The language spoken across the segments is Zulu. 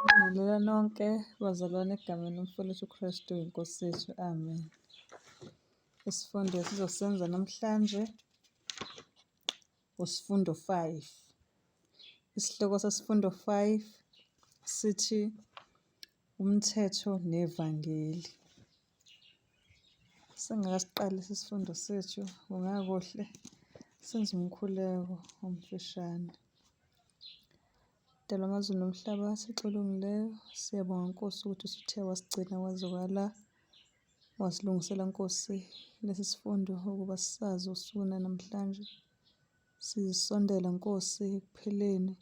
Nginibingelela nonke bazalwane egameni lomfowethu uKristu iNkosi yethu. Amen. Isifundo esizosenza namhlanje usifundo 5. Isihloko sesifundo 5 sithi umthetho nevangeli. Singakasiqali isifundo sethu kungakuhle senze umkhuleko omfishane. Mdali wamazulu nomhlaba, Thixo olungileyo, siyabonga Nkosi ukuthi usuthe wasigcina waze wala, wasilungisela Nkosi lesi sifundo ukuba sisazi usuku namhlanje. Sisondela Nkosi ekupheleni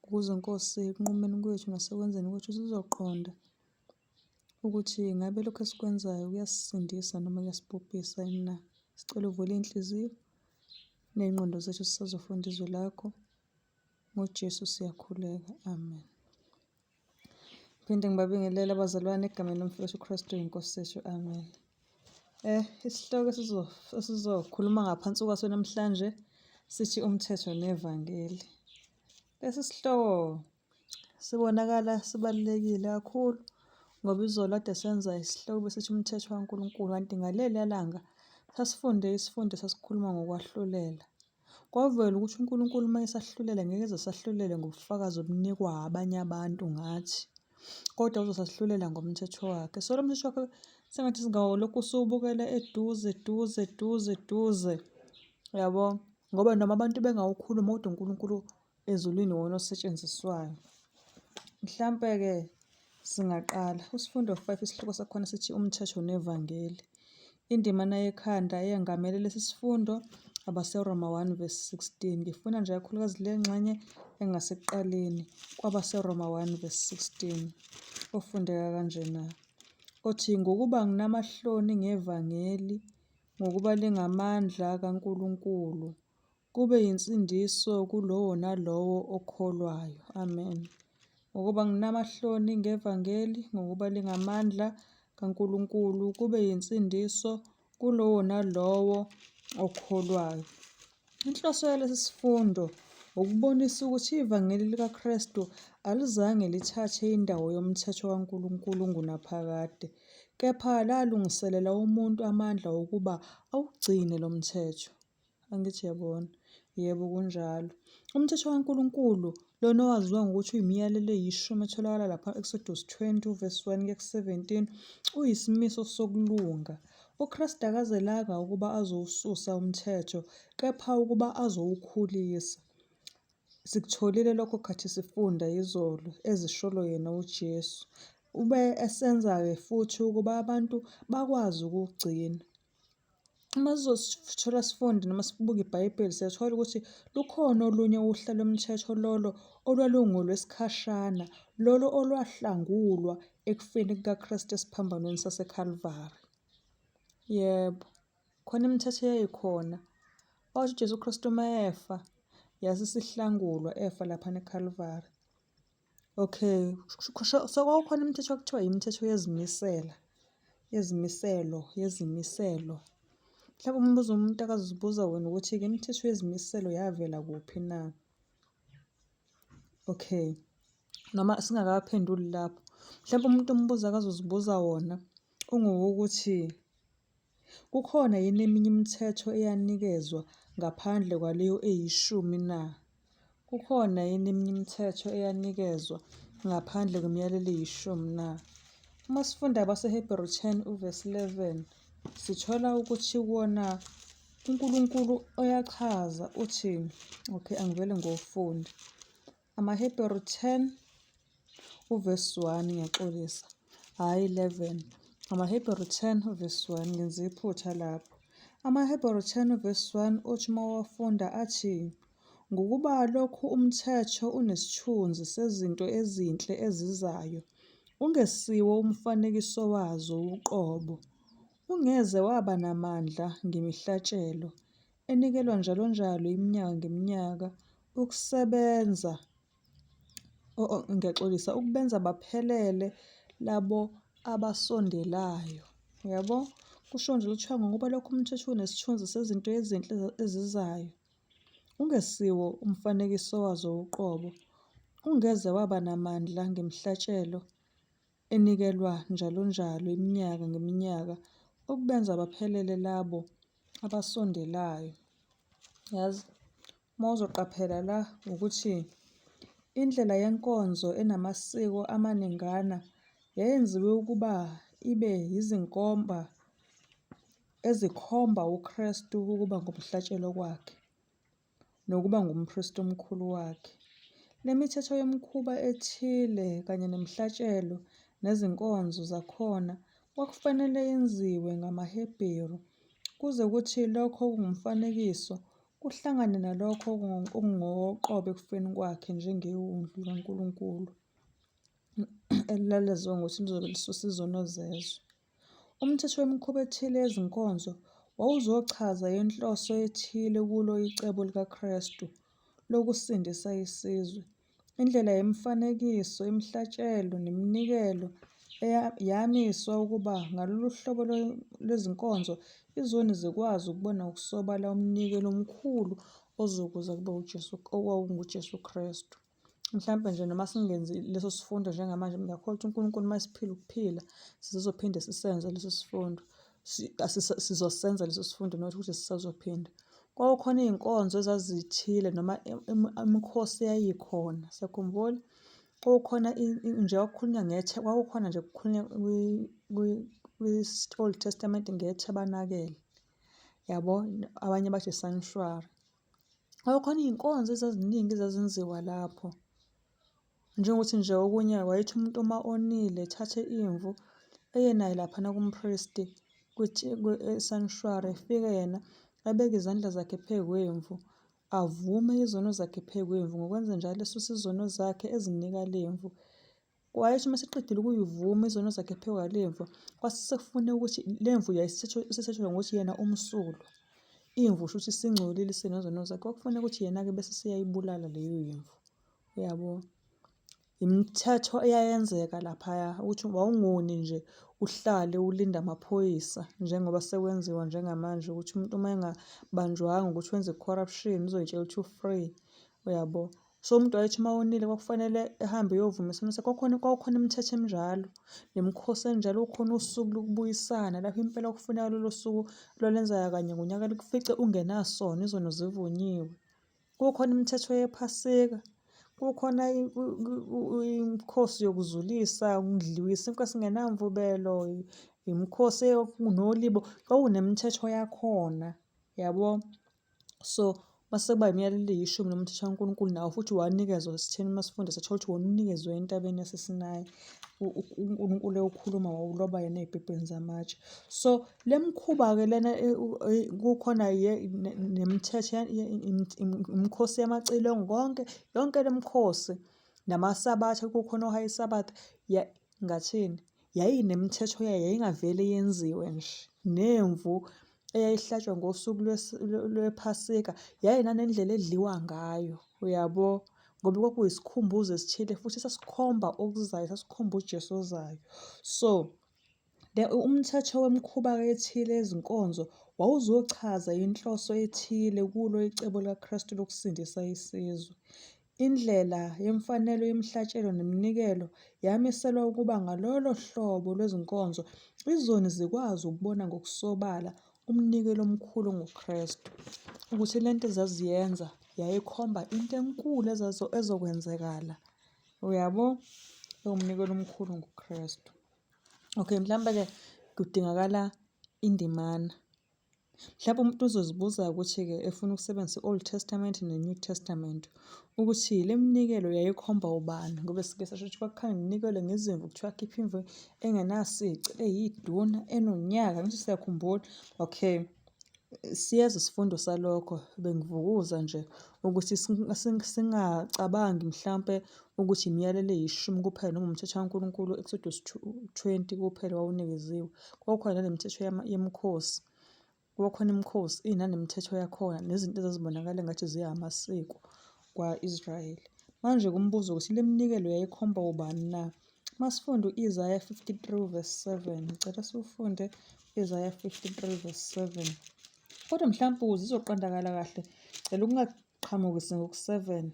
ukuze Nkosi ekunqumeni kwethu nasekwenzeni kwethu sizoqonda ukuthi ngabe lokhu esikwenzayo kuyasisindisa noma kuyasibhubhisa yini na. Sicela uvule iy'nhliziyo ney'ngqondo zethu sisazofunda izwi lakho. NgoJesu siyakhuleka. Amen. Phinde ngibabingelele abazalwane egameni lomfowethu uKristu iNkosi yethu. Amen. Isihloko esizokhuluma ngaphansi kwaso namhlanje sithi umthetho nevangeli. Lesi sihloko sibonakala sibalulekile kakhulu ngoba izolo kade senza isihloko besithi umthetho kaNkulunkulu kanti ngaleliya langa sasifunde isifundo esasikhuluma ngokwahlulela. Kwavela ukuthi uNkulunkulu uma esahlulela ngeke eze asahlulele ngobufakazi obunikwa abanye abantu ngathi, kodwa uzosahlulela ngomthetho wakhe. So lo mthetho wakhe sengathi singawulokhu siwubukela eduze duze duze duze, uyabo? Ngoba noma abantu bengawukhulumi kodwa uNkulunkulu ezulwini iwona osetshenziswayo. Mhlampe-ke singaqala. Usifundo 5 isihloko sakhona sithi umthetho nevangeli. Indimana yekhanda eyengamele lesi sifundo abaseRoma 1 verse 16. Ngifuna nje kakhulukazi le ngxenye engasekuqaleni kwabaseRoma 1 verse 16 ofundeka kanjena. Othi ngokuba nginamahloni ngevangeli ngokuba lingamandla kaNkulunkulu kube yinsindiso kulowo nalowo okholwayo. Amen. Ngokuba nginamahloni ngevangeli, ngokuba lingamandla kaNkulunkulu, kube yinsindiso kulowo nalowo okholwayo. Inhloso yalesi sifundo ukubonisa ukuthi ivangeli likaKristu alizange lithathe indawo yomthetho kaNkulunkulu ungunaphakade, kepha lalungiselela umuntu amandla okuba awugcine lo mthetho. Angithi uyabona? Yebo, kunjalo. Umthetho kaNkulunkulu, lona owaziwa ngokuthi uyimiyalelo eyishumi etholakala lapha Exodus 20 uvesi 1 kuya ku-17, uyisimiso sokulunga. UKristu akazelanga ukuba azowususa umthetho, kepha ukuba azowukhulisa. Sikutholile lokho khathi sifunda izolo, ezisholo yena uJesu. Ube esenza-ke futhi ukuba abantu bakwazi ukuwugcina. Uma sizothola sifunde noma sibuke iBhayibheli siyathola ukuthi lukhona olunye uhla lomthetho lolo olwalungolwesikhashana, lolo olwahlangulwa ekufeni kukaKristu esiphambanweni saseKalvari. Yebo, khona imithetho eyayikhona. Wathi uJesu Kristu uma efa, yase isihlangulwa efa laphana eKalvari. Okay, so kwakukhona imithetho ekuthiwa imithetho yezimisela, yezimiselo, yezimiselo. Mhlawumbe umbuzo umuntu akazibuza wona ukuthi-ke imithetho yezimiselo yavela kuphi na? Okay, noma singakaphenduli lapho, mhlawumbe umuntu umbuzo akazozibuza wona ungowokuthi Kukhona yini eminye imithetho eyanikezwa ngaphandle kwaleyo eyishumi na? Kukhona yini eminye imithetho eyanikezwa ngaphandle kwemiyalelo eyishumi na? Uma sifunda abaseHebheru 10 uvesi 11 sithola ukuthi kuwona uNkulunkulu uyachaza uthi, okay angivele ngiwufunde. AmaHebheru 10 uvesi 1 ngiyaxolisa, hhayi 11. AmaHebheru 10 uvesi 1 ngenze iphutha lapho. AmaHebheru 10 uvesi 1 uthi uma uwafunda athi, Ngokuba lokhu umthetho unesithunzi sezinto ezinhle ezizayo, ungesiwo umfanekiso wazo uqobo, ungeze waba namandla ngemihlatshelo enikelwa njalonjalo iminyaka ngeminyaka, ukusebenza, oh, ngiyaxolisa, ukubenza baphelele labo abasondelayo. Uyabo? Kusho nje kuthiwa ngokuba lokhu umthetho unesithunzi sezinto ezinhle ezizayo, ungesiwo umfanekiso wazo uqobo. ungeze waba namandla ngemihlatshelo enikelwa njalonjalo iminyaka ngeminyaka ukubenza baphelele labo abasondelayo. Yazi, uma uzoqaphela la ukuthi indlela yenkonzo enamasiko amaningana yayenziwe ukuba ibe yizinkomba ezikhomba uKristu ukuba ngumhlatshelo kwakhe nokuba ngumpristi omkhulu wakhe. Le mithetho yomkhuba ethile kanye nemihlatshelo nezinkonzo zakhona kwakufanele yenziwe ngamaHebheru kuze kuthi lokho okungumfanekiso kuhlangane nalokho okungokoqobo ekufeni kwakhe njengewundlu likaNkulunkulu elalaziwa ngokuthi lizobe lisusa izono zezwe. Umthetho wemikhuba ethile yezinkonzo wawuzochaza inhloso ethile kulo icebo likaKristu lokusindisa isizwe. Indlela yemifanekiso, imihlatshelo neminikelo yamiswa ukuba ngalolu hlobo lwezinkonzo izoni zikwazi ukubona ngokusobala umnikelo omkhulu ozokuza kube uJesu, okwawunguJesu Kristu. Mhlampe nje noma singenzi leso sifundo njengamanje, ngiyakholwa ukuthi uNkulunkulu uma esiphila ukuphila sizophinde sisenze leso sifundo. Sizosenza leso sifundo not ukuthi sisazophinda. Kwakukhona iy'nkonzo ezazithile noma imikhosi eyayikhona, siyakhumbula? Kwakukhona nje kwakukhulunywa kwakukhona nje kukhulunywa kwi-Old Testament ngethebanakele, yabo? Abanye bathi i-sanctuary. Kwakukhona iy'nkonzo ezaziningi ezazenziwa lapho. Njengokuthi nje okunye wayethi umuntu uma onile ethathe imvu eye nayo laphana kumpristi e-sanctuary, efike yena abeke izandla zakhe phezu kwemvu, avume izono zakhe phezu kwemvu. Ngokwenza njalo esuse izono zakhe ezinika lemvu. Wayethi uma eseqedile ukuyivuma izono zakhe phezu kwalemvu, kwase sekufuneka ukuthi lemvu yayisithathwa ngokuthi yena umsulwa. Imvu shuthi isingcolile isinezono zakhe, kwakufuneka ukuthi yena-ke bese seyayibulala leyo imvu. Uyabo? Imithetho eyayenzeka laphaya ukuthi wawungoni nje uhlale ulinde amaphoyisa njengoba sekwenziwa njengamanje ukuthi umuntu uma engabanjwanga ukuthi wenze i-corruption uzoyitshela ukuthi u-free, uyabo? So umuntu wayethi uma wonile kwakufanele ehambe eyovuma isono sakhe. Kwakukhona kwakukhona imithetho eminjalo nemikhosi enjalo, kukhona usuku lokubuyisana lapho impela kufuneka lolo suku lwalwenzeka kanye ngonyaka likufice ungenasono, izono zivunyiwe. Kukhona imithetho yePhasika, kukhona imikhosi yokuzulisa, kudliwa isinkwa esingenamvubelo, imikhosi nolibo, kwakunemithetho yakhona, yabo. So mase kuba imiyalelo eyishumi nomthetho kaNkulunkulu nawo futhi wanikezwa sitheni uma sifunda sathola ukuthi wona unikezwe entabeni yaseSinayi. UNkulunkulu ewukhuluma wawuloba yena ey'pipini zamatshe. So le mikhuba-ke lena kukhona nemithetho imikhosi yamacilongo konke yonke le mikhosi namasabatha kukhona o-high sabbath ngathini yayinemithetho yayo yayingavele yenziwe nje nemvu eyayihlatshwa ngosuku lwePhasika yayinanendlela edliwa ngayo, uyabo? Ngoba kwakuyisikhumbuzo esithile futhi sasikhomba okuzayo, sasikhomba uJesu ozayo. So, umthetho wemikhuba ethile yezinkonzo wawuzochaza inhloso ethile kulo icebo likaKristu lokusindisa isizwe. Indlela yemfanelo yemihlatshelo neminikelo yamiselwa ukuba ngalolo hlobo lwezinkonzo izoni zikwazi ukubona ngokusobala umnikelo omkhulu onguKristu, ukuthi lento ezaziyenza yayikhomba into enkulu ezokwenzekala. Uyabo? Ewumnikelo omkhulu nguKristu. Okay, mhlawumbe-ke kudingakala indimana. Mhlawumbe umuntu uzozibuza ukuthi-ke efuna ukusebenzisa i-Old Testament ne-New Testament ukuthi le minikelo yayikhomba ubani ngoba sike sasho ukuthi kwakukhanya iminikelo ngezimvu kuthiwa khipha imvu engenasici eyiduna enonyaka ngithi siyakhumbula. Okay, siyeza isifundo salokho bengivukuza nje ukuthi singacabangi mhlampe ukuthi imiyalelo eyishumi kuphela noma umthetho kaNkulunkulu Exodus 20 kuphela wawunikeziwe. Kwakukhona nalemithetho yemikhosi. Kwakukhona imikhosi inanemithetho yakhona nezinto ezazibonakala engathi ziyamasiko kwa-Israyeli. Manje-ke umbuzo ukuthi le minikelo yayikhomba ubani na? Masifunda u-Isaya 53 verse 7. Ngicela siwufunde u-Isaya 53 verse 7. Kodwa mhlawumpe ukuze izoqondakala kahle, cela ukungaqhamukisi ngoku-7.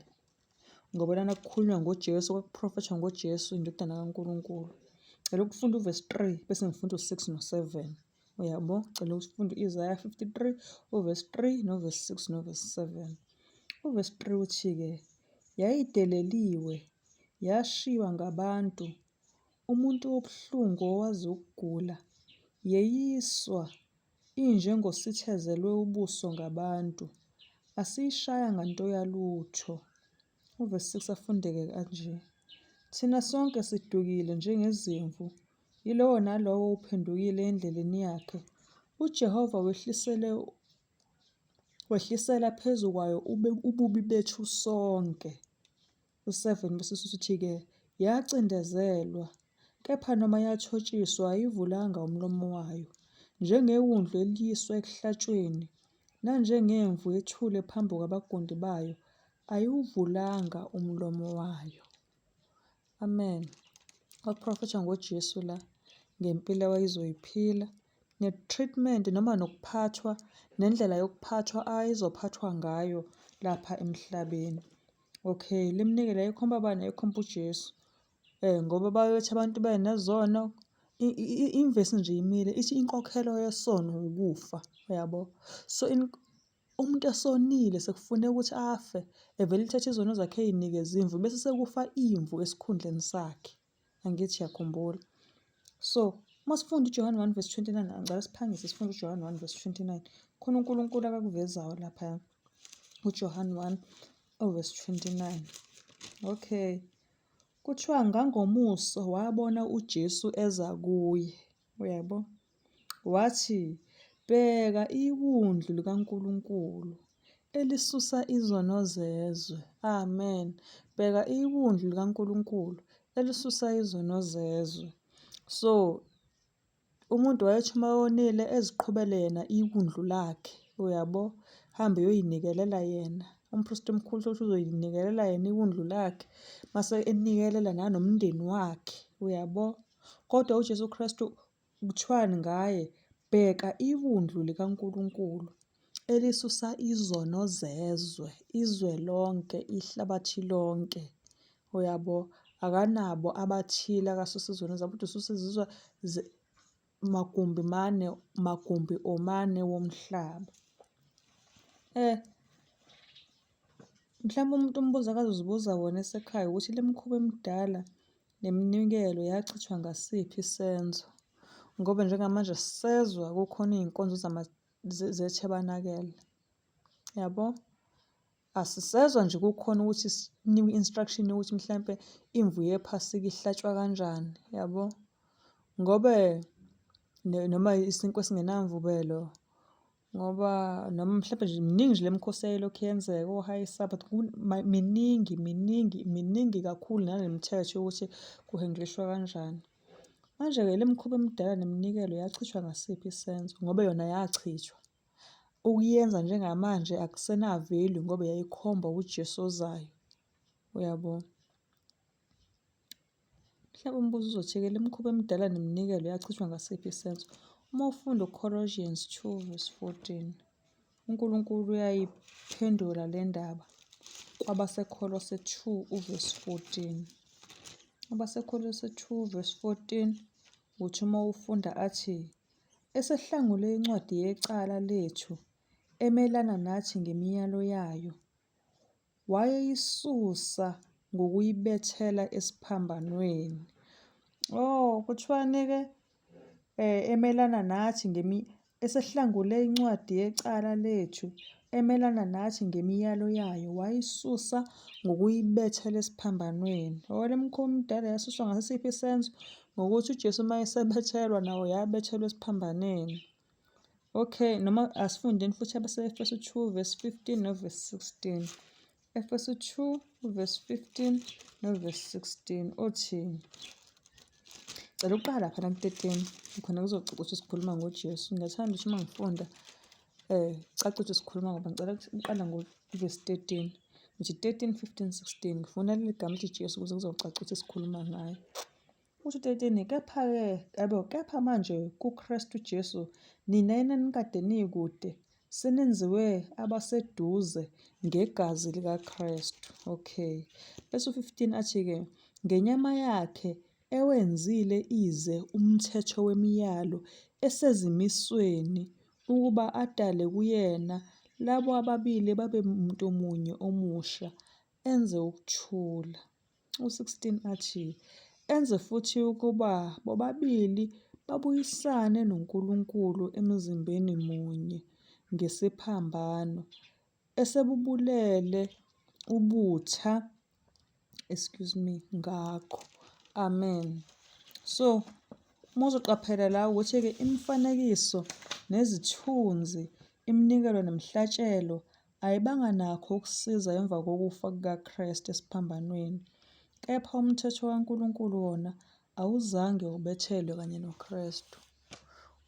Ngoba lana kukhulunywa ngoJesu, kwakuprofethwa ngoJesu indodana kaNkulunkulu. Cela ukufunda uvesi 3 bese ngifunda u-6 no-7. Uyabo? Cela ukufunda u-Isaya 53 uvesi 3 novesi 6 novesi 7. Uvesi 3 uthi-ke, yayideleliwe, yashiywa ngabantu, umuntu wobuhlungu owazi ukugula, yeyiswa, injengosithezelwe ubuso ngabantu, asiyishayanga nto yalutho. Uvesi 6 afundeke kanje, Thina sonke sidukile njengezimvu, yilowo nalowo uphendukile endleleni yakhe, uJehova wehlisele wehlisela phezu kwayo ububi bethu sonke. U-7 bese sithi-ke yacindezelwa, kepha noma yathotshiswa ayivulanga umlomo wayo, njengewundlu eliyiswa ekuhlatshweni, nanjengemvu ethule phambi kwabagundi bayo, ayiwuvulanga umlomo wayo. Amen. Kwakuprofethwa ngoJesu la, ngempilo awayezoyiphila, ne-treatment noma nokuphathwa, nendlela yokuphathwa ayezophathwa ngayo lapha emhlabeni. Okay, le minikelo yayikhomba bani? Yayikhomba uJesu. Ngoba babethi abantu benezono, imvesi nje imile ithi inkokhelo yesono ukufa, uyabo? So umuntu esonile sekufuneka ukuthi afe, evele ethathe izono zakhe ey'nikeze imvu bese sekufa imvu esikhundleni sakhe. Angithi uyakhumbula. So, uma sifunda uJohane 1 verse 29, ngicela siphangise sifunde uJohane 1 verse 29. Khona uNkulunkulu akakuvezayo laphaya. UJohane 1 verse 29. Okay. Kuthiwa ngangomuso wabona uJesu eza kuye. Uyabo? Wathi, Bheka iWundlu likaNkulunkulu elisusa izono zezwe. Amen. Bheka iWundlu likaNkulunkulu elisusa izono zezwe. So, umuntu wayethi uma wonile eziqhubele yena iwundlu lakhe, uyabo? Hambe eyoyinikelela yena. Umpristi omkhulu utholukuthi uzoyinikelela yena iwundlu lakhe, mase enikelela nanomndeni wakhe, uyabo? Kodwa uJesu Kristu kuthiwani ngaye? Bheka iwundlu likaNkulunkulu elisusa izono zezwe, izwe lonke, ihlabathi lonke. Uyabo? Akanabo abathile akasusa izono zabo, kodwa ususa izizwe magumbi mane, magumbi omane womhlaba. Eh, mhlawumbe umuntu umbuzo akazozibuza wona esekhaya ukuthi le mikhuba emidala neminikelo yachithwa ngasiphi isenzo? Ngoba njengamanje sisezwa kukhona iy'nkonzo zethebanakele, yabo? Asisezwa nje kukhona ukuthi sinikwe i-instruction yokuthi mhlampe imvu yephasika ihlatshwa kanjani, yabo? Ngobe noma isinkwa esingenamvubelo ngoba noma mhlawumbe nje miningi nje le mikhosi eyayilokhu yenzeka o-high sabbath miningi miningi miningi kakhulu nale mithetho yokuthi kuhendlishwa kanjani. Manje-ke le mikhuba emidala neminikelo yachithwa ngasiphi isenzo ngoba yona yachithwa. Ukuyenza njengamanje akusena-value ngoba yayikhomba uJesu ozayo, uyabo? Mhlawumbe umbuzo uzothi-ke le mikhuba emidala neminikelo yachithwa ngasiphi isenzo? Uma ufunda uColossians 2 verse 14, uNkulunkulu uyayiphendula le ndaba kwabaseKholose 2 uverse 14. AbaseKholose 2 verse 14 uthi uma ufunda athi, esehlangule incwadi yecala lethu emelana nathi ngemiyalo yayo, wayeyisusa ngokuyibethela esiphambanweni. Oh, kuthiwani-ke emelana nathi esehlangule incwadi yecala lethu emelana nathi ngemiyalo yayo, wayisusa ngokuyibethela esiphambanweni. Oh, le mikhuba emidala yasuswa ngasiphi isenzo? Ngokuthi uJesu uma esebethelwa nawo yabethelwa esiphambanweni. Okay, noma asifundeni futhi abase-Efesu 2 verse 15 no verse 16. Efesu 2 verse 15 no verse 16 othi Cela uqala lapha ku-13 khona kuzocaca ukuthi sikhuluma ngoJesu. Ngiyathanda ukuthi uma ngifunda caca ukuthi sikhuluma ngoba ngicela ukuqala ngo-verse 13. Ngithi 13, 15, 16. Ngifuna leli gama elithi Jesu ukuze kuzocaca ukuthi sikhuluma ngaye. Uthi 13, kepha-ke, yabo, kepha manje kuKristu Jesu, nina enanikade nikude, Senenziwe abaseduze ngegazi likaKristu. Okay. Bese u-15 athi-ke, ngenyama yakhe ewenzile ize umthetho wemiyalo esezimisweni ukuba adale kuyena labo ababili babe muntu munye omusha, enze ukuthula. U-16 athi, enze futhi ukuba bobabili babuyisane noNkulunkulu emzimbeni munye ngesiphambano, esebubulele ubutha, excuse me, ngakho. Amen. So, uma uzoqaphela la ukuthi-ke imifanekiso nezithunzi, iminikelo nemihlatshelo ayibanga nakho ukusiza emva kokufa kukaKristu esiphambanweni, kepha umthetho kaNkulunkulu wona awuzange ubethelwe kanye noKristu.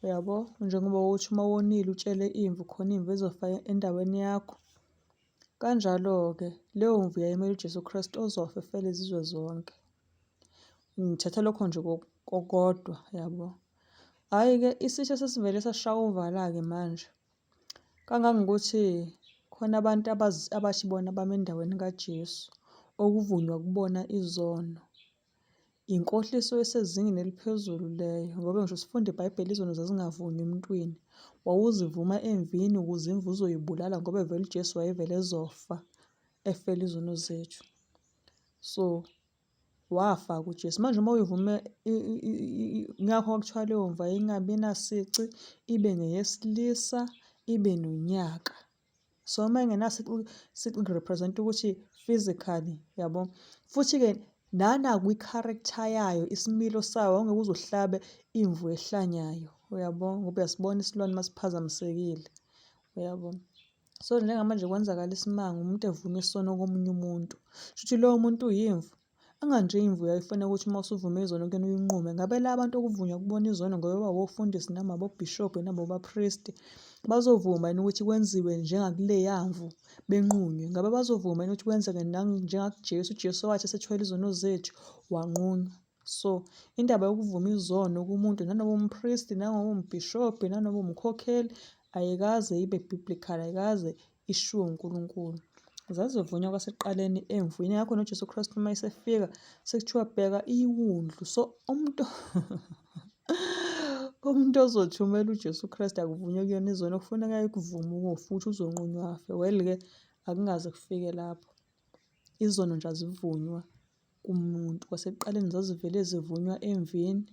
Uyabo? Njengoba uthi uma wonile utshele imvu khona imvu ezofa endaweni yakho. Kanjalo-ke leyo mvu yayimele uJesu Kristu ozofa efela izizwe zonke. Ngithatha lokho nje kokodwa, yabo. Hhayi-ke isitsha sesivele sashaya uvala-ke manje. Kangangokuthi khona abantu abathi bona bame endaweni kaJesu, okuvunywa kubona izono. Inkohliso esezingeni eliphezulu leyo, ngoba ngisho sifunda iBhayibheli izono zazingavunywa emntwini. Wawuzivuma emvini ukuze imvu uzoyibulala ngoba vele uJesu wayevele ezofa efela izono zethu. So wafa kuJesu. Manje uma uyivume ngakho kwakuthiwa leyo mvu ayingabi nasici, ibe ngeyesilisa, ibe nonyaka. So uma ingenasici sici ku-represent ukuthi physically yabo. Futhi-ke nanakwi-character yayo, isimilo sayo, wawungeke uze uhlabe imvu ehlanyayo, uyabo, ngoba uyasibona isilwane uma siphazamisekile, uyabo. So njengamanje kwenzakala isimanga umuntu evuma isono komunye umuntu. Shuthi lowo muntu uyimvu. Anganje imvu yayifuna ukuthi uma usuvume izono kuyena uyinqume. Ngabe la bantu okuvunywa kubona izono ngoba bawofundisi noma abobhishobhi noma abaphristi bazovuma yini ukuthi kwenziwe njengakuleya mvu benqunywe? Ngabe bazovuma yini ukuthi kwenzeke njengakuJesu, uJesu owathi esethwele izono zethu wanqunywa? So indaba yokuvuma izono kumuntu nanoma umpristi nanoma umbhishobhi nanoma umkhokheli ayikaze ibe biblical, ayikaze ishiwo uNkulunkulu. Zazivunywa kwasekuqaleni emvwini yakho noJesu Kristu uma esefika sekuthiwa bheka iwundlu. So umuntu umuntu ozothumela uJesu Kristu akuvunywe kuyona izono kufuneka ekuvume ukufa futhi uzonqunywa afe. Well-ke akungaze kufike lapho. Izono nje azivunywa kumuntu. Kwasekuqaleni zazivele zivunywa emvini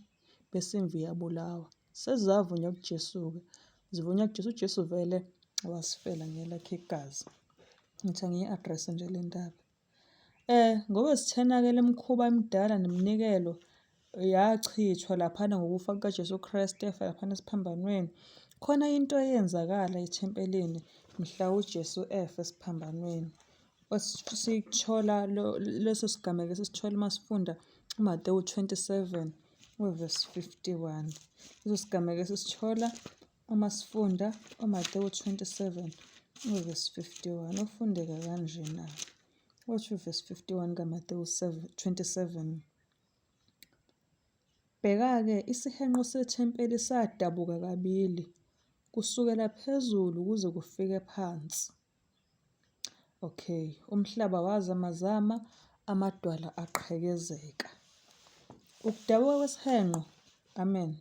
bese imvu iyabulawa. Sezavunywa kuJesu-ke, zivunywa kuJesu. UJesu vele wasifela ngelakhe igazi. Ngithi angiyi-address-e nje le ndaba. Ngoba sithena-ke le mikhuba emidala neminikelo yachithwa laphana ngokufa kukaJesu Kristu efa laphana esiphambanweni. Khona into eyenzakala ethempelini mhla uJesu efa esiphambanweni. Esithola leso sigameko esisithola uma sifunda uMatewu 27 uvesi 51. Leso sigameko esisithola uma sifunda uMatewu 27 uvesi 51 ufundeka kanjena. Uthi uvesi 51 kaMatewu 27. Bheka-ke, isihenqo sethempeli sadabuka kabili, kusukela phezulu kuze kufike phansi. Okay, umhlaba wazamazama, amadwala aqhekezeka. Ukudabuka kwesihenqo, amen.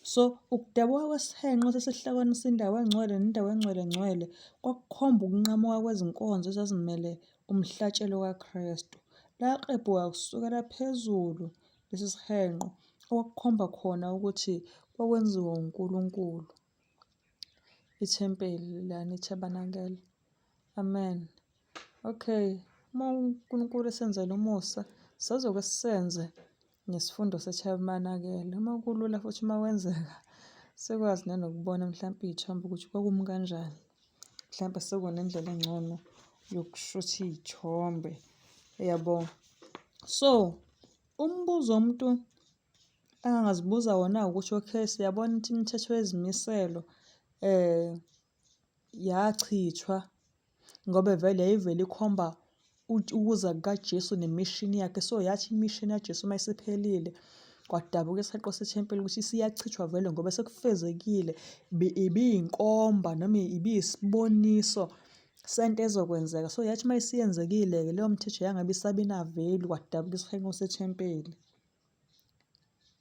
So ukudabuka kwesihenqo sesihlukanisa indawo engcwele nendawo engcwele ngcwele kwakukhomba ukunqamuka kwezinkonzo ezazimele umhlatshelo kaKristu. Laqephuka kusukela phezulu lesi sihenqo okwakukhomba khona ukuthi kwakwenziwa uNkulunkulu. Ithempeli lana, ithabanakele. Amen. Okay, uma uNkulunkulu esenzela umusa, sazoke sisenze nesifundo sethabanakele. Uma kulula futhi uma kwenzeka, sikwazi nanokubona mhlampe iy'thombe ukuthi kwakumi kanjani. Mhlampe sekunendlela engcono yokushutha iy'thombe, uyabo. So, umbuzo umuntu Engangazibuza wona ukuthi okay, siyabona ukuthi imithetho yezimiselo yachithwa ngoba vele yayivele ikhomba ukuza kukaJesu nemishini yakhe. So yathi imishini kaJesu uma isiphelile, Kwadabuka isihenqo sethempeli ukuthi siyachithwa vele ngoba sekufezekile. Ibiyinkomba noma ibiyisiboniso sento ezokwenzeka. So yathi uma isiyenzekile-ke leyo mthetho yangabe isabe ina-value, kwadabuka isihenqo sethempeli.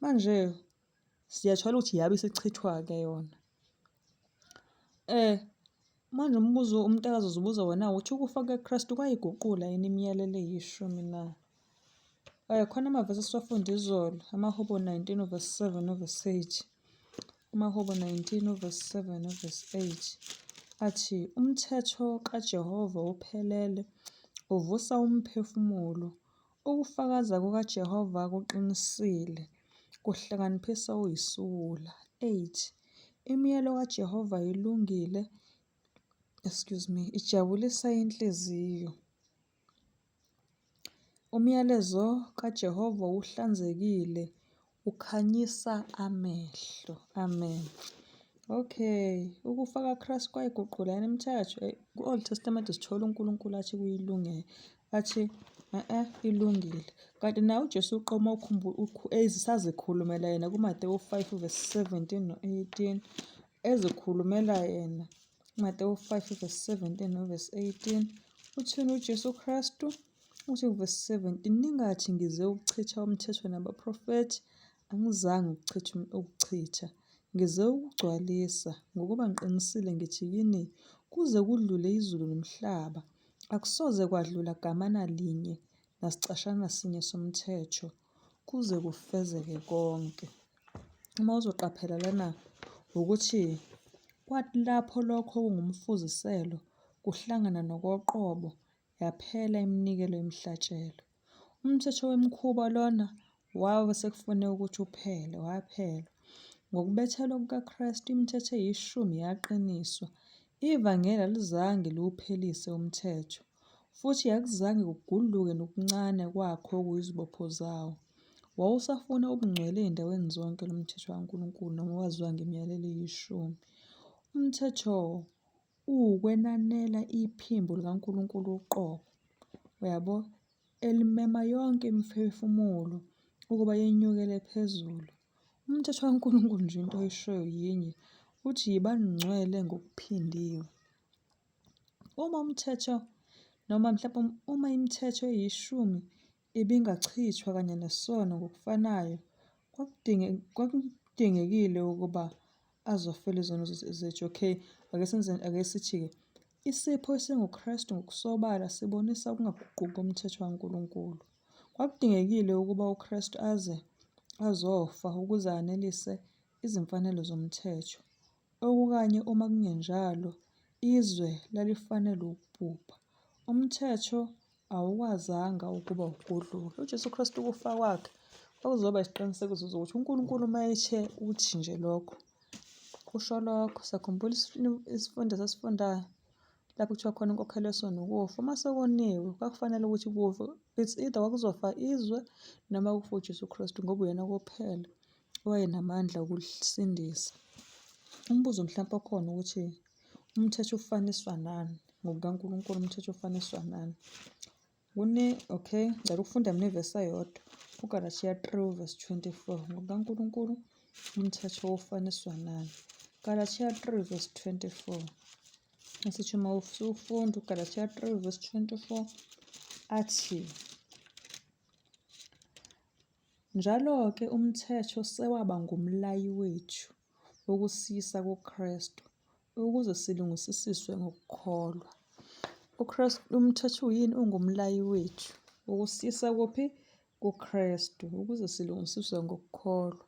Manje siyathola ukuthi yabe isichithwa-ke yona. Manje umbuzo umntakazi uzibuza wona ukuthi ukufa kukaKristu kwayiguqula yini imiyalelo eyishumi na? Khona amavesi esiwafunda izolo, amaHubo 19 verse 7 no verse 8. AmaHubo 19 verse 7 no verse 8 athi umthetho kaJehova uphelele, uvusa umphefumulo. Ukufakaza kukaJehova kuqinisile, kuhlakaniphisa oyisiwula. 8 Imiyalo kaJehova ilungile, excuse me, ijabulisa inhliziyo. Umyalezo kaJehova uhlanzekile, ukhanyisa amehlo. Amen. Okay, ukufa kaKristu kwayiguqula yini imithetho? Ku-Old Testament sithola uNkulunkulu athi kuyilungele, athi e-e ilungile. Kanti naye uJesu uqoma ezisazikhulumela yena kuMatewu 5 verse 17 no-18 ezikhulumela yena. Matewu 5 verse 17 no-verse 18. Uthini uJesu Kristu? Uthi kuvesi 17, ningathi ngize ukuchitha umthetho nabaprofethi, angizange ukuchitha ukuchitha, ngize ukugcwalisa, ngokuba ngiqinisile ngithi kini, kuze kudlule izulu nomhlaba, akusoze kwadlula gamana linye nasicashana sinye somthetho, kuze kufezeke konke. Uma uzoqaphela lana ukuthi kwathi lapho lokho kungumfuziselo kuhlangana nokoqobo yaphela iminikelo yemihlatshelo. Umthetho wemikhuba lona wabe sekufuneka ukuthi uphele, waphela. Ngokubethelwa kukaKristu imithetho eyishumi yaqiniswa. Ivangeli alizange liwuphelise umthetho, futhi akuzange kugudluke nokuncane kwakho okuyizibopho zawo. Wawusafuna ubungcwele ey'ndaweni zonke lo mthetho kaNkulunkulu noma owaziwa ngemiyalelo eyishumi. Umthetho uwukwenanela iphimbo likaNkulunkulu uqobo, uyabo, elimema yonke imiphefumulo ukuba yenyukele phezulu. Umthetho kaNkulunkulu nje into oyishoyo yinye, uthi yibani ngcwele ngokuphindiwe. Uma umthetho noma mhlawumbe uma imithetho eyishumi ibingachithwa kanye nesono ngokufanayo, kwakudingekile ukuba azofela izono zethu. Okay, ake senze, ake sithi-ke isipho esinguKristu ngokusobala sibonisa ukungaguquki komthetho kaNkulunkulu. Kwakudingekile ukuba uKristu aze azofa ukuze anelise izimfanelo zomthetho. Okukanye uma kungenjalo, izwe lalifanelwe ukubhubha. Umthetho awukwazanga ukuba ugudluke. UJesu Kristu ukufa kwakhe kwakuzoba isiqinisekiso sokuthi uNkulunkulu uma ethe uthi nje lokho, usho lokho. Siyakhumbula isifundo esasifundayo lapho kuthiwa khona inkokhelo yesono ukufa. Uma sekoniwe kwakufanele ukuthi kufe. It's either kwakuzofa izwe noma kufe uJesu Kristu ngoba uyena kuphela owayenamandla okulisindisa. Umbuzo mhlampe okhona ukuthi umthetho ufaniswa nani? NgokukaNkulunkulu umthetho ufaniswa nani? Kune, okay, ngicela ukufunda mina ivesi eyodwa, uGalathiya 3 verse 24. NgokukaNkulunkulu umthetho ufaniswa nani? Galathiya 3 verse 24. Esithi uma usufunda uGalathiya 3 verse 24 athi Njalo-ke umthetho sewaba ngumlayi wethu wokusiyisa kuKristu, ukuze silungisisiswe ngokukholwa. UKristu, umthetho uyini? Ungumlayi wethu wokusiyisa kuphi? KuKristu, ukuze silungisiswe ngokukholwa.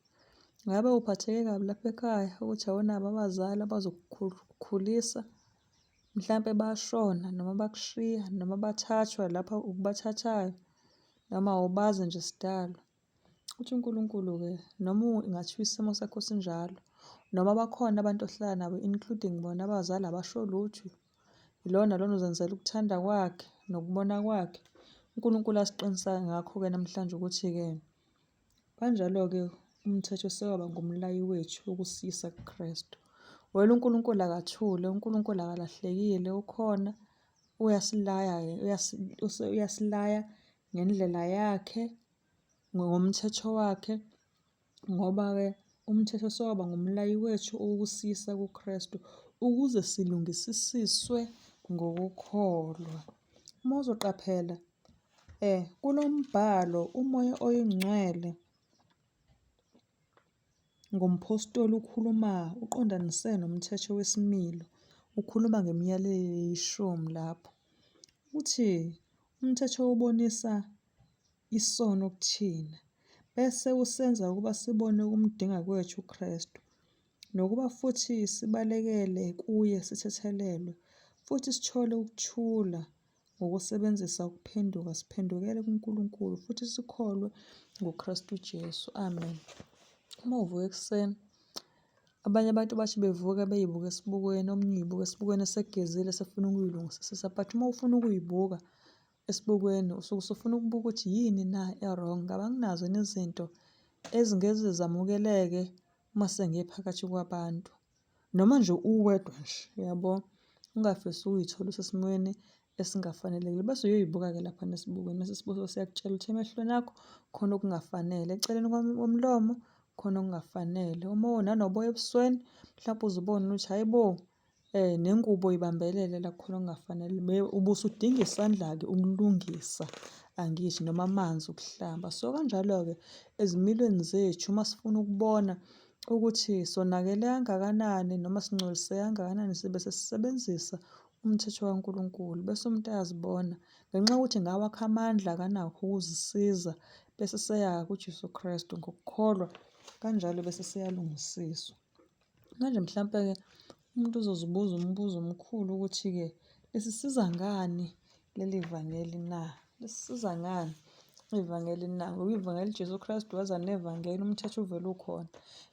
Ngabe uphatheke kabi lapha ekhaya ukuthi awunabo abazali abazokukhulisa? Mhlampe bashona noma bakushiya noma bathathwa lapha ukubathathayo noma awubazi nje sidalo. Uthi uNkulunkulu-ke noma ungathiwa isimo sakho sinjalo, noma bakhona abantu ohlala nabo including bona abazali abasho lutho, yilowo nalona uzenzela ukuthanda kwakhe nokubona kwakhe. UNkulunkulu asiqinisa ngakho-ke namhlanje ukuthi-ke kanjalo-ke umthetho sewaba ngumlayi wethu wokusiyisa kuKristu. Wena uNkulunkulu akathule, uNkulunkulu akalahlekile, ukhona uyasilaya-ke, uyasilaya ngendlela yakhe, ngomthetho wakhe. Ngoba-ke umthetho sewaba ngumlayi wethu owokusiyisa kuKristu ukuze silungisisiswe ngokukholwa. Uma uzoqaphela kulo mbhalo uMoya oyiNgcwele ngomphostoli ukhuluma uqondanise nomthetho wesimilo, ukhuluma ngemiyalelo eyishumi lapho. Uthi umthetho ubonisa isono kuthina bese usenza ukuba sibone ukumdinga kwethu uKristu, nokuba futhi sibalekele kuye sithethelelwe, futhi sithole ukuthula ngokusebenzisa ukuphenduka, siphendukele kuNkulunkulu futhi sikholwe nguKristu Jesu. Amen. Uma uvuka ekuseni, abanye abantu bathi bevuka beyibuka esibukweni, omunye uyibuka esibukweni esegezile esefuna ukuyilungisisa, but uma ufuna ukuyibuka esibukweni usuke usufuna ukubuka ukuthi yini na e-wrong, ngabe anginazo yini izinto ezingeze zamukeleke uma sengiye phakathi kwabantu. Noma nje uwedwa nje, uyabo? Ungafisi ukuy'thola usesimweni esingafanelekile. Bese uyoyibuka-ke laphana esibukweni, mase isibuko siyakutshela ukuthi emehlweni akho khona okungafanele, eceleni komlomo khona okungafanele. Uma unanoboya ebusweni, mhlawumpe uze ubone ukuthi hhayi bo, nengubo ibambelele la kukhona okungafanele. Ubusudinga isandla-ke ukulungisa, angithi noma amanzi okuhlamba. So kanjalo-ke ezimilweni zethu uma sifuna ukubona ukuthi sonakele kangakanani noma singcoliseke kangakanani sibe sesisebenzisa umthetho kaNkulunkulu bese umuntu ayazibona ngenxa yokuthi ngawakhe amandla akanakho ukuzisiza bese seya kuJesu Kristu ngokukholwa kanjalo bese seyalungisiswa. Manje mhlampe-ke umuntu uzozibuza umbuzo omkhulu ukuthi-ke lisisiza ngani leli vangeli na? Lisisiza ngani ivangeli na? Ngoba ivangeli Jesu Kristu waza nevangeli, umthetho uvele ukhona.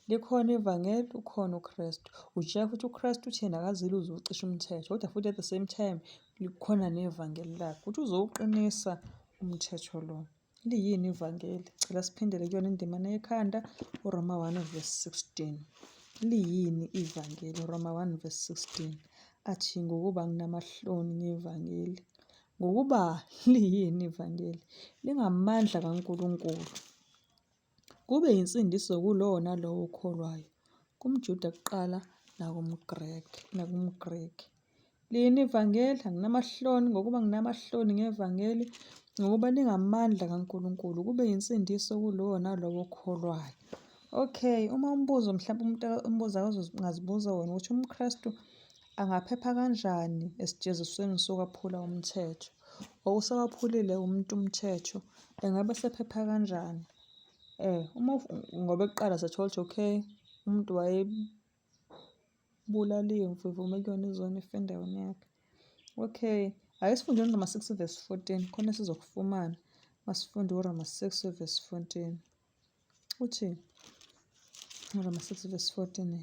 Likhona ivangeli, ukhona uKristu. Utshela futhi uKristu uthi yena akazile uzocisha umthetho, kodwa futhi at the same time likhona nevangeli lakhe, ukuthi uzowuqinisa umthetho lo. Liyini ivangeli? Cela siphindele kuyona indimana yekhanda, uRoma 1 verse 16. Liyini ivangeli? Roma 1 verse 16. Athi ngokuba nginamahloni ngevangeli. Ngokuba liyini ivangeli? Lingamandla kaNkulunkulu. Kube yinsindiso kulowo nalowo okholwayo, kumJuda kuqala nakumGreki, nakumGreki. Liyini ivangeli? Anginamahloni ngokuba nginamahloni ngevangeli, ngokuba lingamandla kaNkulunkulu, kube yinsindiso kulowo nalowo okholwayo. Okay, uma umbuzo mhlawumbe umuntu umbuzo angazibuza wona ukuthi umKristu angaphepha kanjani esijezisweni sokwaphula umthetho? Or usewaphulile umuntu umthetho, engabe esephepha kanjani? Uma ngoba kuqala sathola ukuthi okay, umuntu wayebulala imvu ivume kuyona izono ife endaweni yakhe. Okay, ake sifunde uRoma 6 verse 14, khona sizokufumana. Masifunde uRoma 6 verse 14. Uthi uRoma 6 verse 14,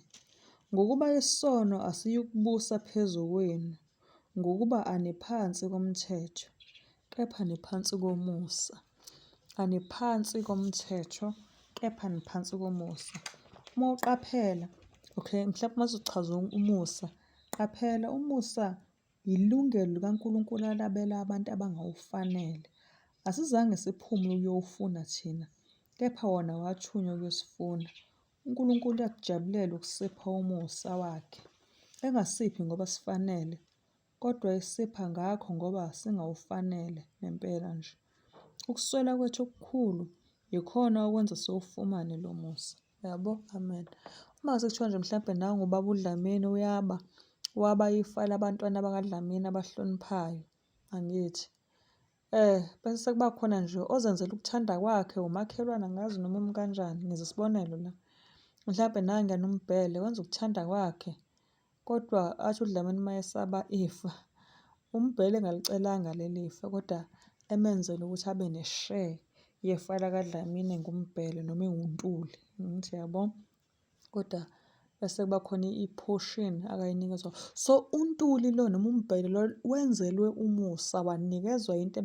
ngokuba isono asiyukubusa phezu kwenu, ngokuba aniphansi komthetho, kepha niphansi komusa. Aniphansi komthetho, kepha niphansi komusa. Uma uqaphela, okay, mhlawumbe uma sizochaza umusa, qaphela umusa yilungelo likaNkulunkulu alabela abantu abangawufanele. Asizange siphume ukuyowufuna thina, kepha wona wathunywa ukuyosifuna. UNkulunkulu uyakujabulela ukusipha umusa wakhe, engasiphi ngoba sifanele, kodwa esipha ngakho ngoba singawufanele nempela nje. Ukuswela kwethu okukhulu yikhona okwenza siwufumane lo musa. Yabo? Amen. Uma sekuthiwa nje mhlampe nangu ubaba uDlamini uyaba, waba ifa labantwana bakaDlamini abahloniphayo, angithi? Bese sekuba khona nje ozenzela ukuthanda kwakhe, umakhelwane angazi noma umi kanjani, ngenza isibonelo la. Mhlampe nanguya noMbhele wenza ukuthanda kwakhe, kodwa athi uDlamini uma esaba ifa, uMbhele engalicelanga leli fa kodwa emenzele ukuthi abe ne-share yefa lakaDlamini enguMbhele noma enguNtuli, angithi uyabo? Kodwa bese kuba khona i-portion akayinikezwa. So uNtuli lo noma uMbhele lo wenzelwe umusa wanikezwa into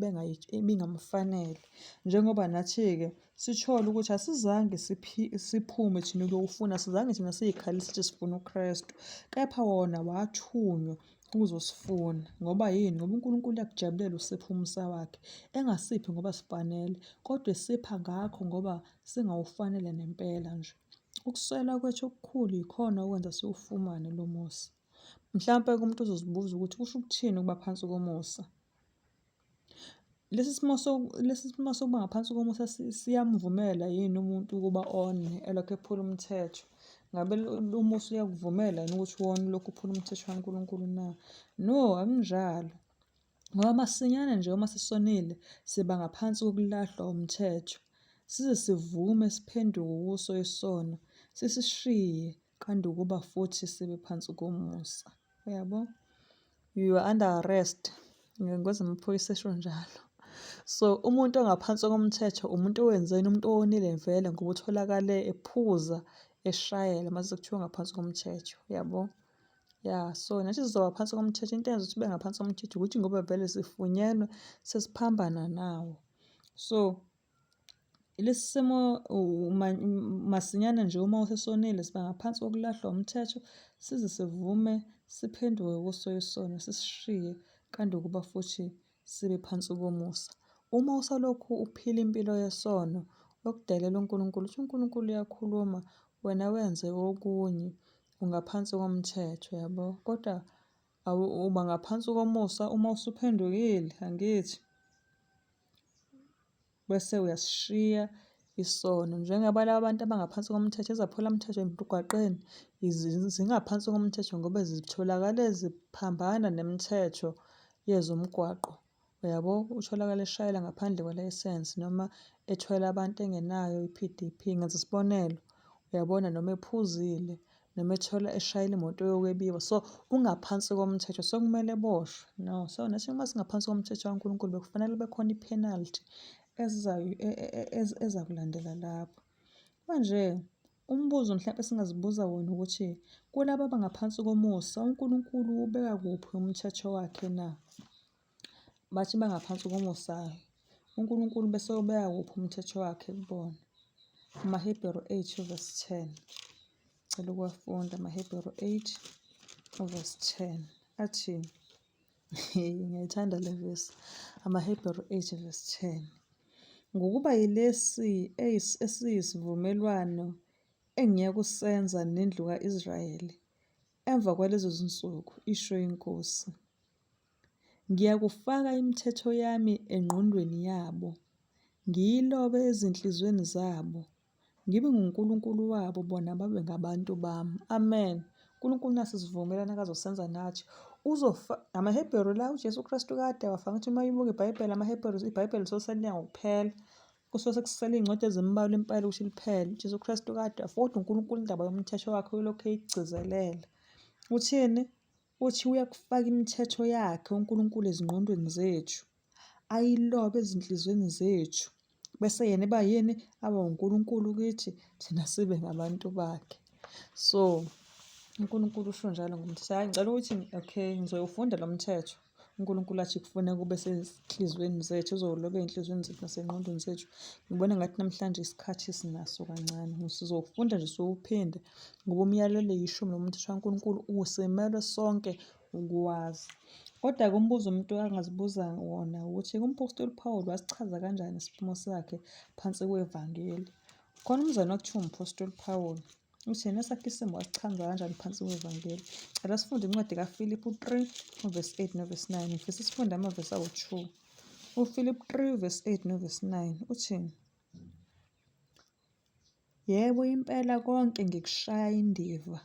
ebingamfanele. Njengoba nathi-ke sithole ukuthi asizange siphume thina ukuyowufuna, asizange thina siy'khalele sithi sifuna uKristu, kepha wona wathunywa Ukuzosifuna. Ngoba yini? Ngoba uNkulunkulu uyakujabulela usipha umusa wakhe. Engasiphi ngoba sifanele, kodwa esipha ngakho ngoba singawufanele nempela nje. Ukuswela kwethu okukhulu yikhona okwenza siwufumane lo musa. Mhlampe-ke umuntu uzozibuza ukuthi kusho ukuthini ukuba phansi komusa. Lesi simo lesi simo sokuba ngaphansi komusa siyamvumela yini umuntu ukuba one elokhu ephula umthetho? Ngabe umusa uyakuvumela yini ukuthi wone ulokhu uphula umthetho kaNkulunkulu na? No, akunjalo. Ngoba masinyane nje uma sisonile siba ngaphansi kokulahlwa umthetho, size sivume siphenduke kuso isono, sisishiye kanti ukuba futhi sibe phansi komusa. Uyabo? You are under arrest. Ngezamaphoyisa esho njalo. So umuntu ongaphansi komthetho umuntu owenzeni umuntu owonile vele ngoba utholakale ephuza eshayela mase kuthiwa ngaphansi komthetho uyabo. Ya so nathi sizoba phansi komthetho into eyenza ukuthi sibe ngaphansi komthetho ukuthi ngoba vele sifunyenwe sesiphambana nawo. So lesi simo masinyane nje uma usesonile siba ngaphansi kokulahlwa umthetho size sivume siphenduke kuso isono sisishiye kanti ukuba futhi sibe phansi komusa. Uma usalokhu uphila impilo yesono yokudelela uNkulunkulu, uthi uNkulunkulu uyakhuluma wena wenze okunye, ungaphansi komthetho yabo. Kodwa uba ngaphansi komusa uma usuphendukile, angithi? Bese uyasishiya isono. Njengoba laba bantu abangaphansi komthetho, izaphulamthetho emgwaqeni zingaphansi komthetho ngoba zitholakale ziphambana nemithetho yezomgwaqo. Uyabo? Utholakale eshayela ngaphandle kwelayisensi noma ethwele abantu engenayo i-P_D_P. Ngenza isibonelo, uyabona noma ephuzile noma ethola eshayela imoto yokwebiwa. So ungaphansi komthetho sekumele eboshwe. No, so nathi uma singaphansi komthetho kaNkulunkulu bekufanele kube khona i-penalty ezizayo e, e, e, ezakulandela lapho. Manje umbuzo mhlawumbe esingazibuza wona ukuthi kulaba abangaphansi komusa uNkulunkulu ubeka kuphi umthetho wakhe na? Bathi bangaphansi komusa uNkulunkulu bese ubeka kuphi umthetho wakhe kubona? AmaHebheru 8 verse 10. Cela ukuwafunda amaHebheru 8 verse 10. Athi ngiyayithanda le verse. AmaHebheru 8 verse 10. Ngokuba yilesi esiyisivumelwano engiyakusenza nendlu ka-Israyeli emva kwalezo zinsuku, isho iNkosi. Ngiyakufaka imithetho yami engqondweni yabo, ngiyilobe ezinhliziyweni zabo, ngibe nguNkulunkulu wabo, bona babe ngabantu bami. Amen. uNkulunkulu nasi isivumelwano akazosenza nathi. Uzofa amaHebheru la uJesu Kristu kade wafaka ukuthi uma uyibuka iBhayibheli amaHebheru iBhayibheli soseliya ngokuphela. Kusuke sekusele iy'ncwadi ezimbalwa impela ukuthi liphele. UJesu Kristu kade wafa kodwa uNkulunkulu indaba yomthetho wakhe uyilokhu eyigcizelela. Uthini? Uthi uyakufaka imithetho yakhe uNkulunkulu ezingqondweni zethu, ayilobe ezinhliziyweni zethu, bese yena eba yini? Abe uNkulunkulu kithi, thina sibe ngabantu bakhe. So, uNkulunkulu usho njalo ngomthetho. Hhayi, ngicela ukuthi okay, ngizoyofunda lo mthetho. uNkulunkulu athi kufuneka ube sezinhliziyweni zethu, uzowuloba ey'nhliziyweni zethu nasey'ngqondweni zethu. Ngibona ngathi namhlanje isikhathi sinaso kancane. Sizowufunda nje siwuphinde ngoba umyalelo eyishumi nomthetho kaNkulunkulu usimelwe sonke ukuwazi. Kodwa-ke umbuzo umuntu angazibuza wona ukuthi umphostoli uPawulu wasichaza kanjani isimo sakhe phansi kwevangeli. Khona umzalwane okuthiwa umphostoli uPawulu. Uthi yena esakhe isimo wasichaza kanjani phansi kwevangeli. Cela sifunde incwadi kaFilipu 3 uvesi 8 novesi 9. Ngifisa sifunde amavesi awu-2. UFilipu 3 uvesi 8 novesi 9 uthi Yebo impela konke ngikushaya indiva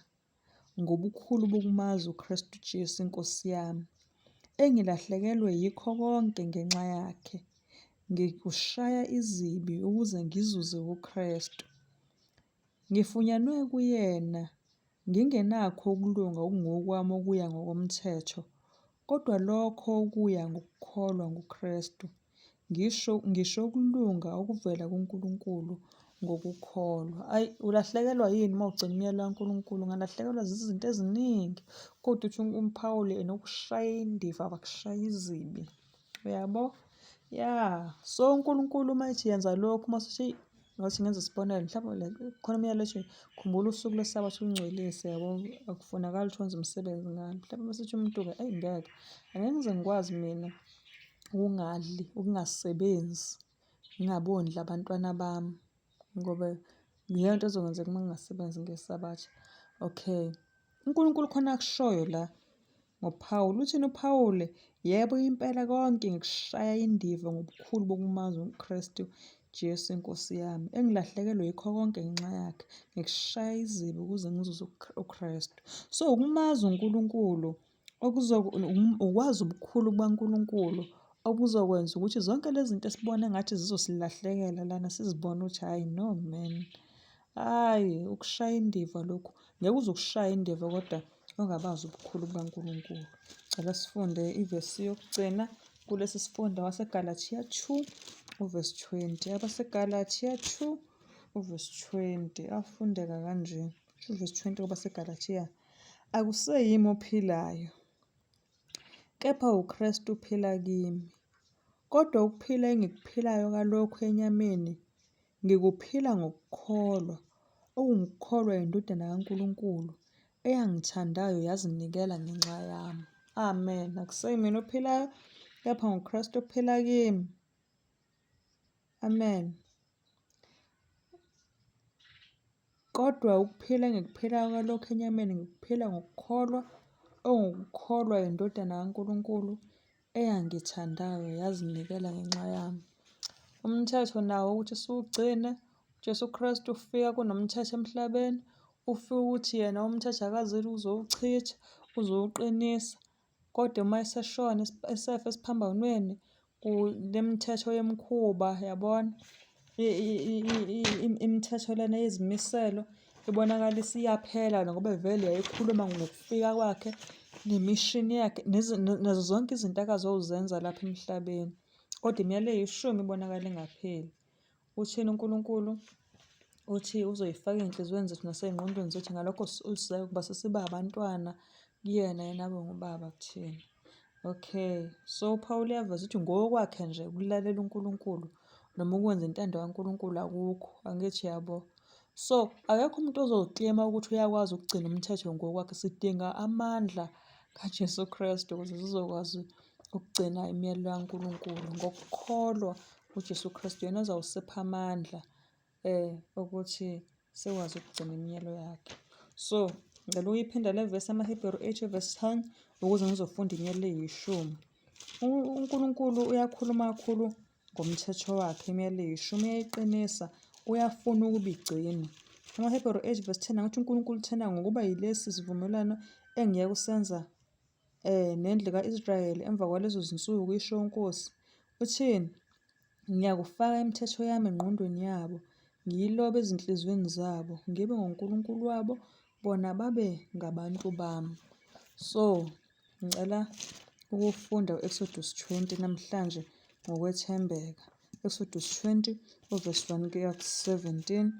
ngobukhulu bokumazi uKristu Jesu iNkosi yami, engilahlekelwe yikho konke ngenxa yakhe, ngikushaya izibi ukuze ngizuze uKristu. Ngifunyanwe kuyena ngingenakho ukulunga okungokwami okuya ngokomthetho, kodwa lokho okuya ngokukholwa nguKristu, ngisho ngisho ukulunga okuvela kuNkulunkulu ngokukholwa. Ayi, ulahlekelwa yini uma ugcina umyalo kaNkulunkulu? Ungalahlekelwa zizinto eziningi, kodwa uthi umphawuli enokushaya indiva bakushaya izibi. Uyabo? Ya, so uNkulunkulu uma ethi yenza lokhu, uma usuthi. Ngathi ngenza isibonelo, mhlawumbe like khona umyalo othi khumbula usuku lwesabatha ulungcwelise, yabo, akufunakali ukuthi wenze umsebenzi ngalo. Mhlawumbe uma sethi umuntu-ke eyi ngeke, angeke ngize ngikwazi mina ukungadli, ukungasebenzi, ngingabondli abantwana bami ngoba leyo nto ezokwenzeka uma ngingasebenzi ngesabatha. Okay. UNkulunkulu khona akushoyo la ngoPawulu. Uthini uPawulu? Yebo, impela konke ngikushaya indiva ngobukhulu bokumazi uKristu Jesu inkosi yami, engilahlekelwe yikho konke ngenxa yakhe, ngikushaya izibi ukuze ngizuze uKristu. So ukumazi uNkulunkulu ukwazi ubukhulu bukaNkulunkulu okuzokwenza ukuthi zonke lezi zinto esibona engathi zizosilahlekela lana sizibone ukuthi hhayi no man, hhayi ukushaya indiva lokhu. Ngeke uze ukushaya indiva kodwa ungabazi ubukhulu bukaNkulunkulu. Cela sifunde ivesi yokugcina kulesi sifundo waseGalathiya 2 uvesi 20. AbaseGalathiya 2 uvesi 20 afundeka kanje. Uvesi 20 kwabaseGalathiya. Akuseyimi ophilayo, kepha uKristu uphila kimi. Kodwa ukuphila engikuphilayo kalokhu enyameni, ngikuphila ngokukholwa, okungukukholwa iNdodana kaNkulunkulu, eyangithandayo yazinikela ngenxa yami. Amen. Akuseyimi ophilayo, kepha nguKristu ophila kimi. Amen. Kodwa ukuphila engikuphilayo kwalokhu enyameni ngikuphila ngokukholwa, ongukukholwa yiNdodana kaNkulunkulu eyangithandayo yazinikela ngenxa yami. Umthetho nawo ukuthi siwugcine, uJesu Kristu ufika kunomthetho emhlabeni, ufika ukuthi yena umthetho akazile ukuzowuchitha, uzowuqinisa. Kodwa uma eseshona esefa esiphambanweni kunemithetho yemikhuba yabona, imithetho lena yezimiselo ibonakala isiyaphela ngoba vele yayikhuluma ngokufika kwakhe nemishini yakhe nazo zonke izinto akazozenza lapha emhlabeni. Kodwa imiyalo eyishumi ibonakala ingapheli. Uthini uNkulunkulu? Uthi uzoyifaka ey'nhliziyweni zethu nasey'ngqondweni zethu, ngalokho sizakuba sesiba abantwana kuyena, yena abe ngubaba kuthina. Okay, so uPawulu uyaveza ukuthi ngokwakhe nje ukulalela uNkulunkulu noma ukwenza intando kaNkulunkulu akukho, angithi yabo. So akekho umuntu ozokleyima ukuthi uyakwazi ukugcina umthetho ngokwakhe, sidinga amandla kaJesu Kristu ukuze sizokwazi ukugcina imiyalelo kaNkulunkulu ngokukholwa uJesu Kristu yena ozawusipha amandla ukuthi sikwazi ukugcina imiyalo yakhe. So ngicela ukuyiphinda le vesi amaHebheru 8 verse 10 ukuze ngizofunda imiyalelo eyishumi. UNkulunkulu uyakhuluma kakhulu ngomthetho wakhe, imiyalelo eyishumi uyayiqinisa, uyafuna ukuba igcinwe. AmaHebheru 8 verse 10 angithi uNkulunkulu uthena ngokuba yilesi sivumelwano engiya kusenza nendlu ka-Israyeli emva kwalezo zinsuku, isho iNkosi. Uthini? Ngiyakufaka imithetho yami engqondweni yabo, ngiyilobe ezinhliziyweni zabo, ngibe nguNkulunkulu wabo, bona babe ngabantu bami. So, ngicela ukufunda u-Exodus 20 namhlanje ngokwethembeka. Exodus 20 uvesi 1 kuya ku-17.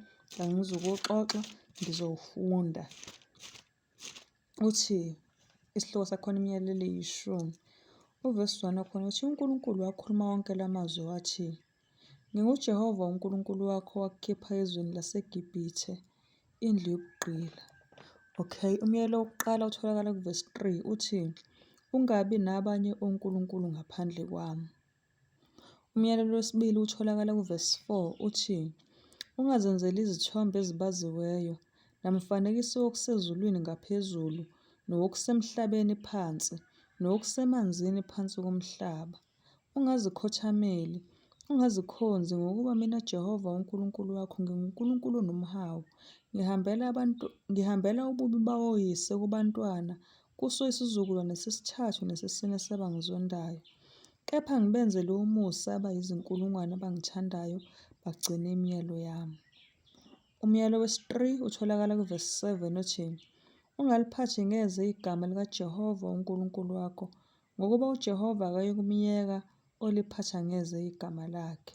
Angizukuxoxa, ngizowufunda. Uthi isihloko sakhona imiyalelo eyishumi. Uvesi 1 wakhona uthi uNkulunkulu wakhuluma wonke la mazwi wathi, NginguJehova uNkulunkulu wakho owakukhipha ezweni laseGibhithe, indlu yobugqila. Okay, umyalelo wokuqala utholakala kuvesi 3 uthi, Ungabi nabanye onkulunkulu ngaphandle kwami. Umyalelo wesibili utholakala kuvesi 4 uthi, Ungazenzeli izithombe ezibaziweyo, namfanekiso wokusezulwini ngaphezulu, nowokusemhlabeni phansi, nowokusemanzini phansi komhlaba. Ungazikhothameli, ungazikhonzi, ngokuba mina Jehova uNkulunkulu wakho nginguNkulunkulu onomhawu, ngihambela abantu, ngihambela ububi bawoyise kubantwana, kuso isizukulwane sesithathu nesesine sabangizondayo. Kepha ngibenzele umusa abayizinkulungwane abangithandayo, bagcine imiyalo yami. Umyalo wesi-3 utholakala kuvesi 7 othi, Ungaliphathi ngeze igama likaJehova uNkulunkulu wakho, ngokuba uJehova akayikumyeka oliphatha ngeze igama lakhe.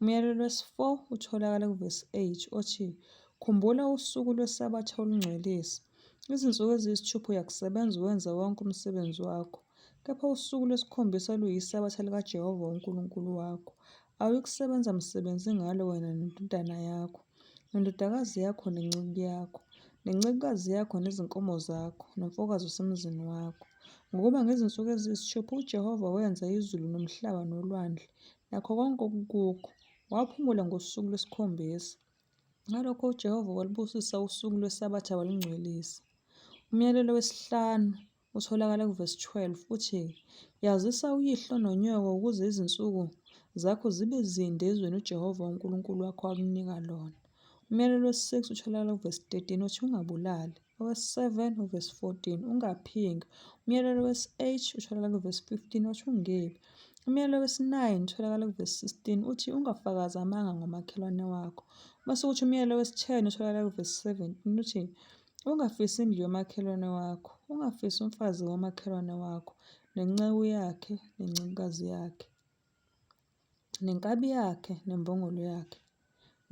Umyalelo wesi-4 utholakala kuvesi 8 othi, Khumbula usuku lweSabatha ulungcwelise. Izinsuku eziyisithupha uyakusebenza uwenze wonke umsebenzi wakho, kepha usuku lwesikhombisa luyiSabatha likaJehova uNkulunkulu wakho. Awuyikusebenza msebenzi ngalo wena nendodana yakho, nendodakazi yakho nenceku yakho, nencekukazi yakho nezinkomo zakho, nomfokazi osemzini wakho. Ngokuba ngezinsuku eziyisithupha uJehova wenza izulu nomhlaba nolwandle, nakho konke okukukho, waphumula ngosuku lwesikhombisa. Ngalokho uJehova walubusisa usuku lweSabatha walungcwelisa. Umyalelo wesihlanu utholakala kuvesi 12 uthi, Yazisa uyihlo nonyoko ukuze izinsuku zakho zibe zinde ezweni uJehova uNkulunkulu wakho akunika lona. Umyalelo wesi-6 utholakala kuvesi 13 uthi, Ungabulali. Owesi-7 uvesi 14, Ungaphingi. Umyalelo wesi-8 utholakala kuvesi 15 othi, Ungebi. Umyalelo wesi-9 utholakala kuvesi 16 uthi, Ungafakazi amanga ngomakhelwane wakho. Bese kuthi umyalelo wesi-10 utholakala kuvesi 17 uthi, Ungafisi indlu yomakhelwane wakho, ungafisi umfazi womakhelwane wakho, nenceku yakhe, nencekukazi yakhe, nenkabi yakhe, nembongolo yakhe,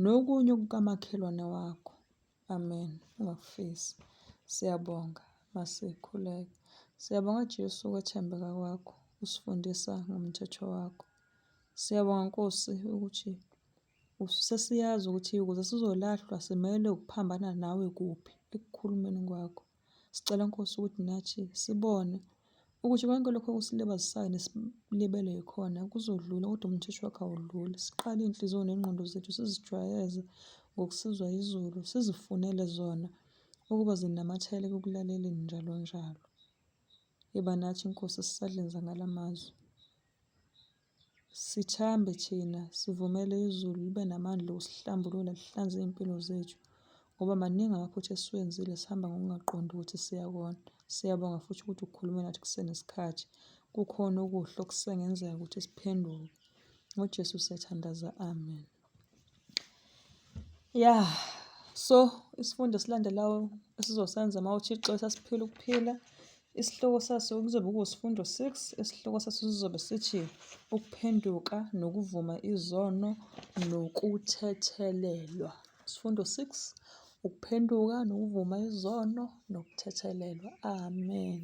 nokunye okukamakhelwane wakho. Amen. Ungakufisi. Siyabonga. Masikhuleke. Siyabonga Jesu ukwethembeka kwakho, usifundisa ngomthetho wakho. Siyabonga Nkosi ukuthi Sesiyazi ukuthi ukuze sizolahlwa simele ukuphambana nawe kuphi ekukhulumeni kwakho. Sicela Nkosi ukuthi nathi sibone ukuthi konke lokho okusilibazisayo nesilibele yikhona kuzodlula kodwa umthetho wakho awudluli. Siqale iy'nhliziyo ney'ngqondo zethu sizijwayeze ngokusizwa izulu, sizifunele zona ukuba zinamathele ekukulaleleni njalo njalo. Iba nathi Nkosi sisadlinza ngala mazwi. Sithambe thina, sivumele izulu libe namandla okusihlambulula lihlanze iy'mpilo zethu ngoba maningi amaphutha esiwenzile sihamba ngokungaqondi ukuthi siyakona. Siyabonga futhi ukuthi ukhulume nathi kusenesikhathi. Kukhona okuhle okusengenzeka ukuthi siphenduke. NgoJesu siyathandaza, amen. Ya, so isifundo esilandelayo esizosenza uma uThixo esasiphila ukuphila, isihloko saso kuzobe kuwusifundo 6, isihloko saso sizobe sithi ukuphenduka nokuvuma izono nokuthethelelwa. Isifundo 6, ukuphenduka nokuvuma izono nokuthethelelwa. Amen.